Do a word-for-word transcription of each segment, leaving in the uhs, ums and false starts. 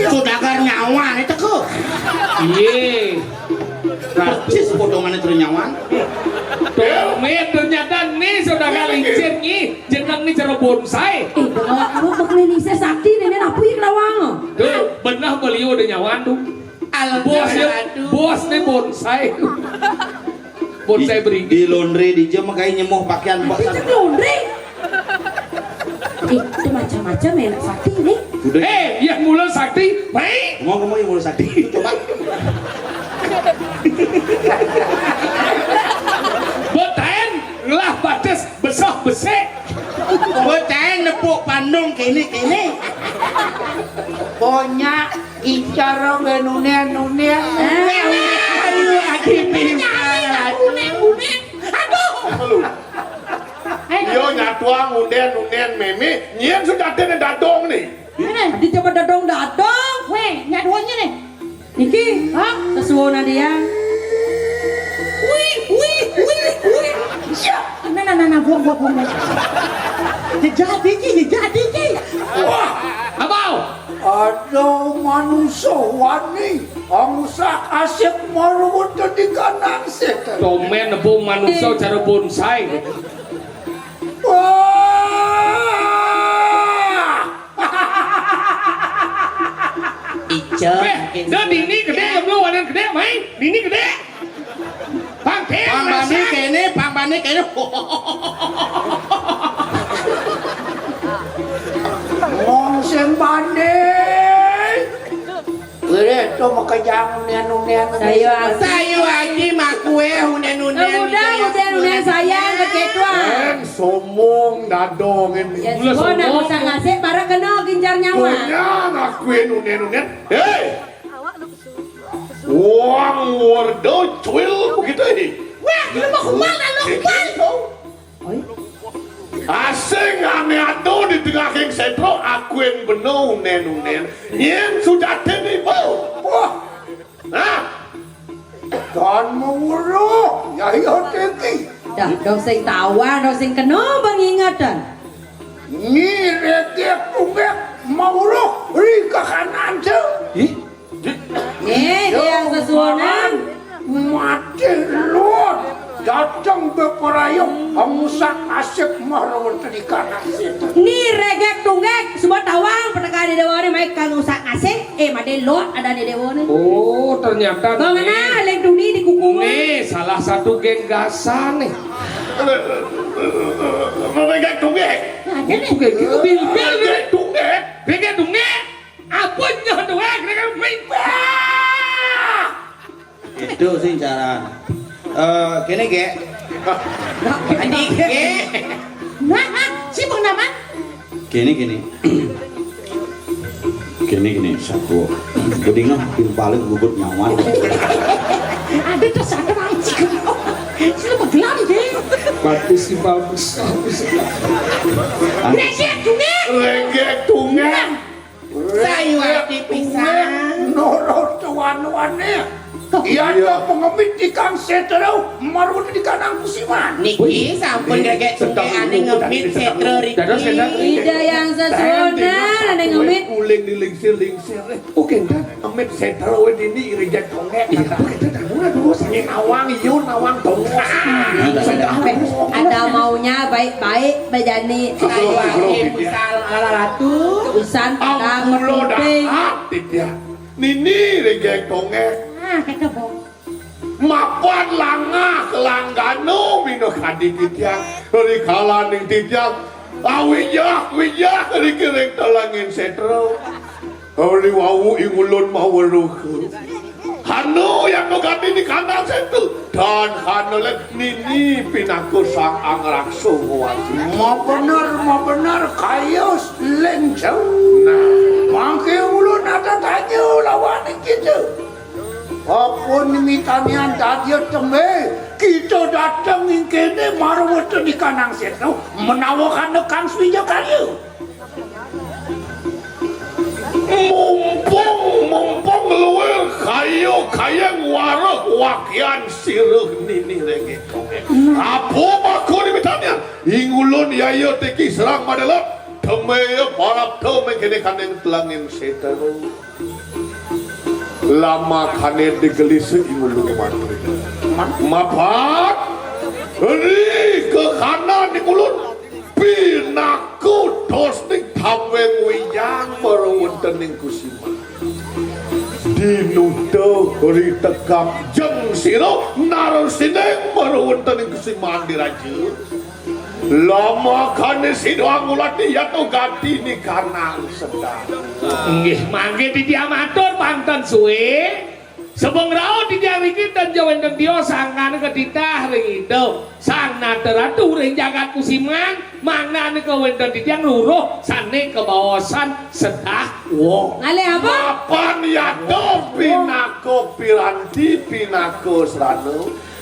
Saudagar nyawané teka. Iya. Persis potongané terus nyawan. Tuh, mi ternyata nih saudagar lincir nih. Jeneng nih cara bonsai. Eh, dengar aku beklinisnya sakti, nenek apa yang lawang? Tuh, benar beliau udah nyawan tuh. Bos ya, bos nih bonsai. Bonsai beri. Di laundry di jam kayak nyemuh pakaian, Pak. Di laundry. Eh, itu macam-macam ya, sakti nih. Udah. Eh, yang mula sakti, baik. Mau ngomong yang mula sakti. Coba. Boten ngelah batis besok besik. Boten nepuk pandung kene-kene. Banyak icara nunén-nunén. Aduh, adi pingsan. Nunén-nunén. Aduh. Iya nyatuang unden-unden mémé, nyén sujatin dadong nih. Ini, di coba dadong-dadong. Wéh, nyaduanya nih. Niki, hah? Sesuwun dia. Wih, wih, wih, wih. Ya, nah, nah, nah, nah, buang, buang, buang. Jejak diki, jejak diki. Wah, abau. Ada manusia wani, angsak asik maruwet di kanan setan. Tomen nebu manusia cara bonsai. Wah! Ica. Wéh, dah dini gedé, belum ada gedé, main. Dini gedé. Pang, pang bani kene, pang bani kene. Ngong sing bani. Wéh, to makejang unian-unian. Sayu aji. Sayu aji makue unian-unian. Udah, udah, udah sayang ke ketua. Somong dadong ini. Ya, mula sombong nak usah ngasih, para kena ginjar nyawa. Punya ngakuin unian-unian. Hei! Wang wardo cuil begitu ini. Wah, lu mau kumal, lu kumal. Asing ane ado di tengahing setro, akuin beno unen-unen. Nyén sujatin ibu. Wah. Nah. Dan mewuruh, ya iya teki. Dah, dong sing tawan, dong sing kena pengingetan. Ni retek tunggek mewuruh, ri kakanan tu. Ih? Nih, yang sesuunan. Mati luar. Datang beperayung, amusak asik mahrawan tadi kanak situ. Ni regek tunggek, semua tawang, penegak di dewa ni, mai kang usak asik, eh, made lot ada di dewa ni. Oh, ternyata. Bang, ni. Nah, leng duni di kukungan. Ni, salah satu geng gasan ni. Regek tunggek. Nah, dia ni. Tunggek, itu bilbil ni. Regek tunggek. Regek tunggek. Apa nyoh tu, eh? Kena kan main. Itu sih cara. Eh, kene, Gek. Adi, Gek. Nah, nah, si Bang Naman. Kene, kene. Kene, kene, satu. Gedingan pin paling bubut nyawan. Ada tu satu mancing. Sila bergelam, Gek. Bagus sih, bagus. Bagus. Regek tunggek. Regek tunggek. Sayu ati pisan. Nurut tuan-tuannya. Iya, ada pengemit di kang setero, marun di kanang kusiman. Niki sampun gregek tunggek ane ngemit setero riki. Dados, Ida yang sesuunan ane ngemit. Uling di lingsir-lingsir. Oke, ngemit setero dini gregek tunggek. Iya, kita dah mulai dulu sini nawang, iyo nawang tunggek. Ada maunya baik-baik. Bajani. Sayu ati pisan ala ratu. Usan pada ngepimpin. Titiang. Nini regek tunggek. Ah, kata bo. Mapan langah langgano mino kadi titiang. Rikalaning titiang. Awijah, wijah, rikiring telengin setro. Oli wau ing ulun maweruh. Hanu yang nugati di kandang sentu. Dan hanu len nini pinaku sang angrakso ngawasi. Mau bener, mau bener, kayus lenceng. Nah. Mangke ulun ada tanya lawan kita. Apun mitanian dadia tembe, kita datang ing kene marwete di kandang sentu. Menawa kana kang swija kaya. Mumpung, mumpung luwih kaya kayang waruh wakian siruh nini regek tunggek. Apa bakul di mitanya? Ing ulun yaya teki serang madelok. Maya parapta mengkene kaning telenging setan. Lamakane digelis ing ulun mati. Mapan ri kekanan ing ulun pinaka tosning taweng wijang mara wenten ing kusiman. Dinuta ritekap jeng sira narsining mara wenten ing kusiman diraja. Lamakane sida ngulati yata gati nikanang sedang. Inggih, mangke titiang matur panten suwe. Sebeng rauh titiang niki ten ja wenten tios sangkana katitah ring Ida Sang Nata Ratu ring jagat Kusiman, mangda nika wenten titiang luruh sane kabaosan sedah wong. Ngalih apa? Mapan yata pinaka piranti pinaka srana.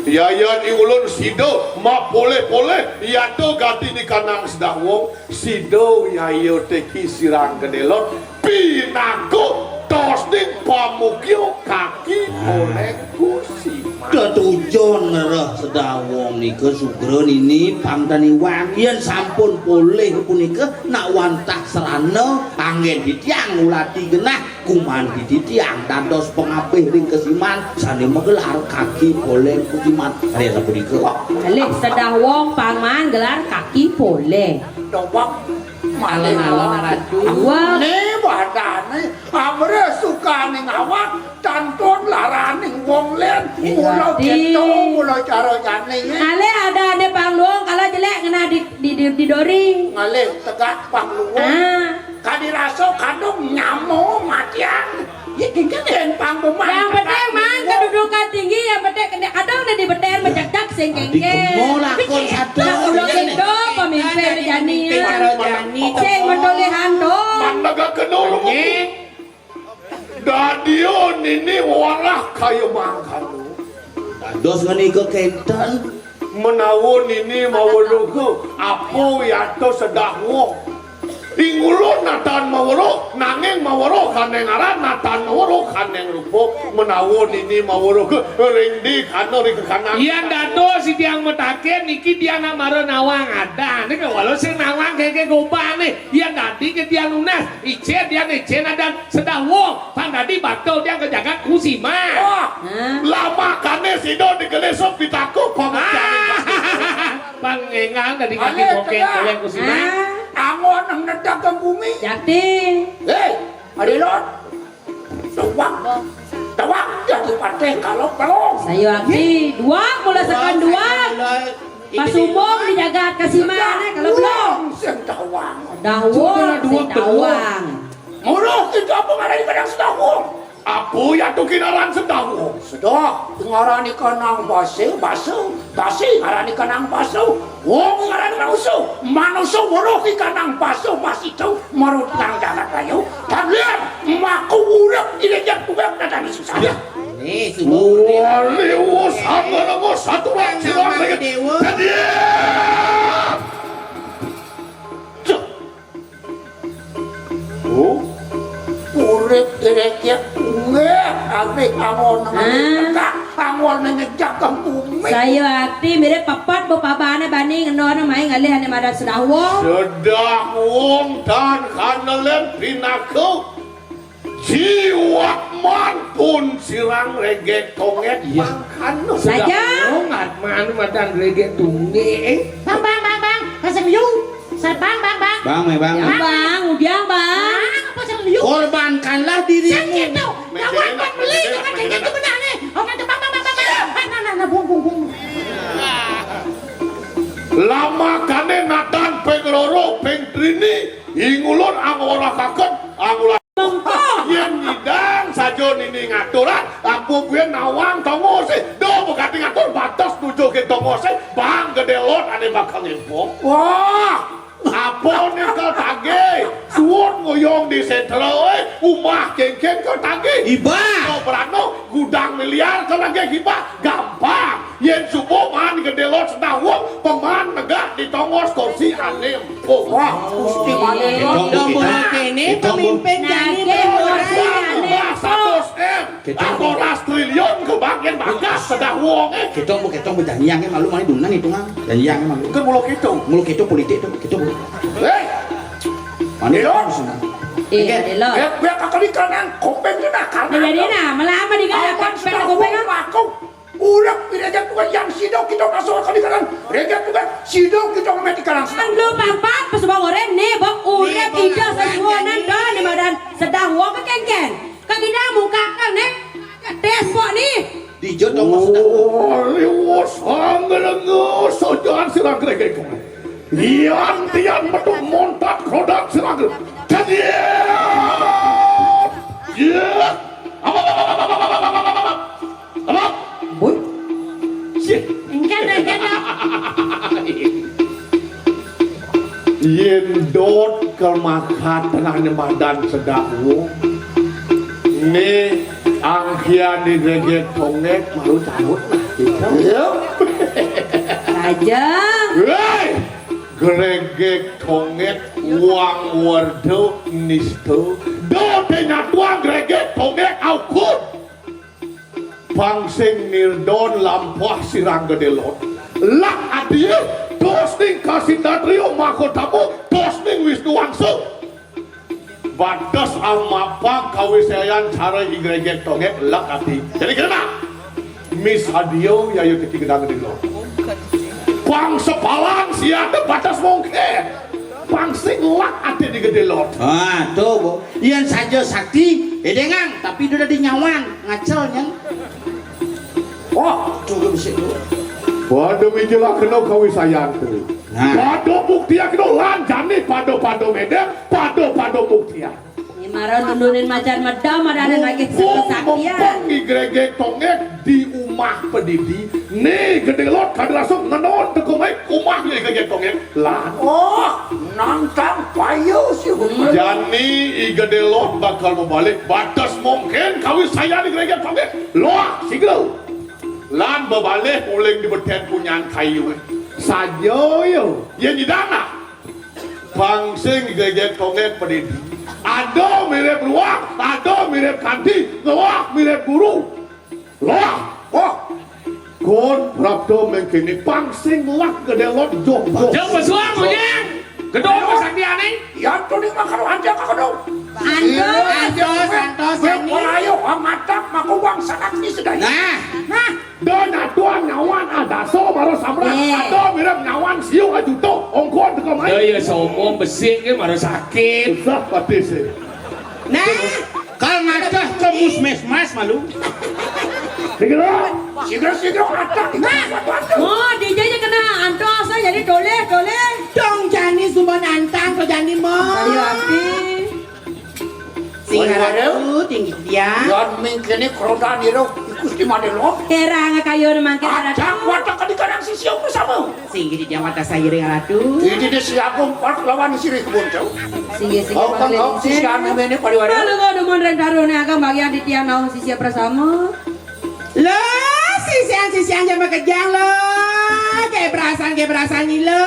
Yayan ing ulun sida mapoleh-poleh yata gati nikanang sedah wong, sida yaya teki sirang gedelot pinaka tosning pamukya kaki poleh kusiman. Tetujon ngereh sedah wong nika sugra nini pang tan iwang. Yen sampun poleh punika nak wantah serana anggen titiang ngulati genah. Kuman titiang dados pangapih ring kesiman sane magelar kaki poleh kusiman. Ari sapunika. Ngalih sedah wong pang maan gelar kaki poleh. Dobak malih alon-alon ratu. Wah. Ne badane amre sukaning awak tantun laraning wong len. Iya, mula Di. Gitu, mula cara jane. Ngalih adane pang luung, kalau jelek ngena di, di, di, di dori. Ngalih tegak pang luung. Ah. Kadi rasa kadung nyama matian. Ya, kengken yen pang buman. Yang penting man kedudukan tinggi, yang penting kena kadang udah dibeter mencekak sing kengken. Dikemo lakon satu. Nah, ulo kito pemimpin jani. Pemimpin cara jani. Sing mendolehan to. Mandaga kenul. Nggih. Dadia nini walah kaya mangkana. Dados ngenika kenten. Menawa nini maweruh apa yata sedah wong. Ing ulun natan maweruh, nanging maweruh kaneng aran, natan maweruh kaneng rupa. Menawa nini maweruh ring di kana ring kekanan. Yan dados titiang mataken niki dia nak mara nawang adan. Nika walau sing nawang keke gobane. Yan dadi ke dia lunas. Icen dia icen adan sedah wong. Pang dadi bakal dia ke jagat Kusiman. Wah. Hah? Lamakane sida digelis pitaka pamukyaning. Ah. Pang engang dadi kaki bokeh tegak. Oleh Kusiman. Ah. Angon nang nedak ke bumi. Jati. Hei, Adilon. Tawang. Tawang jadi patih kalau belum. Sayu ati, dua mula sekan dua. Pasumbung di jagat Kusiman, eh, kalau belum. Sing tawang. Dawang, sing tawang. Muruh kita apa ngarani kadang sedawung? Apa ya tu kinaran sedawung? Sedah, ngarani kanang basa, basa, basa ngarani kanang basa. Wong ngarani manusa, manusa weruh ki kanang basa, basa itu marut nang jagat rayu. Talian, maku urip di dejak kubek datang susah. Ya. Ini semua. Wali usang ngarana satu wong sirang lagi. Dewa. Tadian. Cek. Oh, urip direjek unggah, abih angon nang. Ah. Tegak, angon nang ngejak kang bumi. Saya ati mirip pepet bepabane bani ngendone main ngalih ane madan sedah wong. Sedah wong tan kanelen pinaka. Jiwat man pun sirang regek tonget. Iya. Mangkano. Saja. Sedah wong atman madan regek tonget. Bang, bang, bang, bang. Kasih liu. Sa-, bang, bang, bang. Bang, bang, bang. Ya, bang, udah, bang. Bang, apa sih liu? Korbankanlah dirimu. Sakit tuh. Kawan, bang, beli, jangan kayak gitu, benar nih. Oke, tuh, bang, bang, bang, bang, bang. Nah, nah, nah, bung, bung, bung. Lamakane natan ping roro, ping trini, ingulun angora kaken, angula. Mengko. Yen nyidang saja nini ngaturan, ampu buin nawang tongose. Do bekati ngatur batas nuju ke tongose, bang gede lot ane bakal ngempok. Wah, apa nih kal tage? Suwun nguyung di sentra, eh, umah kengkeng kal tage. Iba. Kau berano, gudang miliar kal tage iba. Gampang. Yen subuh maan gede lot sedawung, peman negak di tongos kursi anim. Oh, wah, Gusti Malin. Ketong, ketong, ketong. Kene pemimpin jani. Nah, satus M. Ketong. Angkoras triliun kebagian bagas sedawung, eh. Ketong, ketong, janjian malu, malu dunan itu, Mang. Janjian malu. Kan mula ketong. Mula ketong politik tu, ketong. Eh. Ih, Delot. Gue kakak di kanan, kopeng kena kanan. Jadi nah, malah apa di kanan? Aman sudah kupeng aku. Urang di rejek tuh yang sido kita masuk ke di kanan. Rejek tuh kan sido kita ngemet di kanan. Lu papat pas bang oren nih bang urip ida sesuanan dah di madan sedah wong kekengken. Kagina mungkakan nih. Tes pok nih. Dijot dong maksudnya. Oh, liwos anggelengo sojan sirang gregek. Ian tian metu montat rodak sirang gregek. Jadi. Iya. Apa? Apa? Apa? Boy. Sih. Engken, engken, dong. Yén dot kelmakat tengah nemadan sedakmu. Né angkian di gregek tongek malu carut nah. Iya. Raja. Héi, gregek tongek wang wardo nisto. Dot nyatuang gregek tongek aukut. Pang sing nirdon lampah sirang gedé lot. Lak adi, tos ning Kasidatrio Mahkotamu, tos ning Wisnu Wangsa. Bates amapa kawisayan cara I Gregek Tongek lak adi. Jadi kira nah. Mis adio yayu keti gedang gedé lot. Pang sepalang siada bates mongkeh. Pang sing lak adi di gedé lot. Ah, tuh, Bu. Yén saja sakti, édéngang, tapi udah di nyawan, ngacel nyén. Oh, cukup sih lu. Pada mijil kena kawisayan tuh. Nah. Pada bukti kena lanjani pada-pada medér, pada-pada bukti. Ini marah nundunin macan medam ada lagi kesaktian. Mumpung I Gregek Tongek di umah pedidi, né gedé lot kada langsung ngenon teko mai umah I Gregek Tongek. Lan. Oh, nantang payu si Hutman. Jani I Gedé Lot bakal mabalik. Bates mungkin kawisayan I Gregek Tongek. Loak, sigra. Lan mabalik uling di betén punyan kayu. Saja ya. Ya nyidana. Pang sing I Gregek Tongek pedidi. Ada mirip luak, ada mirip kanti, luak mirip guru. Loak. Oh. Kon prapta mengkini pang sing lak gedé lot joh. Joh pesuang monyang. Gedong kesaktiané. Yan to ning makan wanja ka kedong. Antos, antos, antos, Wé Sani. Palayo amatak makubang sanak ni sedaya. Nah. Nah. Dona tuan nyawan ada so baru samra. Ada mirip nyawan siu ajuto. Ongkon teko mai. Daya sombong besik ke baru sakit. Susah pati sih. Nah, kal ngacah ke musmesmas malu. Sigra, sigra, sigra, atak. Nah, oh, D J-nya kena antos jadi toleh, toleh. Dong jani suba nantang ke jani mo. Ayo, Ati. Sing ratu tinggi dia. Yan mingkene kerodan iro ikus di mana lo? Terang kayu mangke ratu. Atak watak di kanan sisi aku sama. Singgih di Jawa Tasayring Ratu. Ini di Siagung Park lawan sirih kebun jauh. Singgih singgih. Kau kan kau sisi anu ini pada wadah. Kalau kau demen rentaro ne agak bagian di tiang naung sisi bersama. Lo sisian sisian jam kejang lo. Kayak perasaan kayak perasaan lo.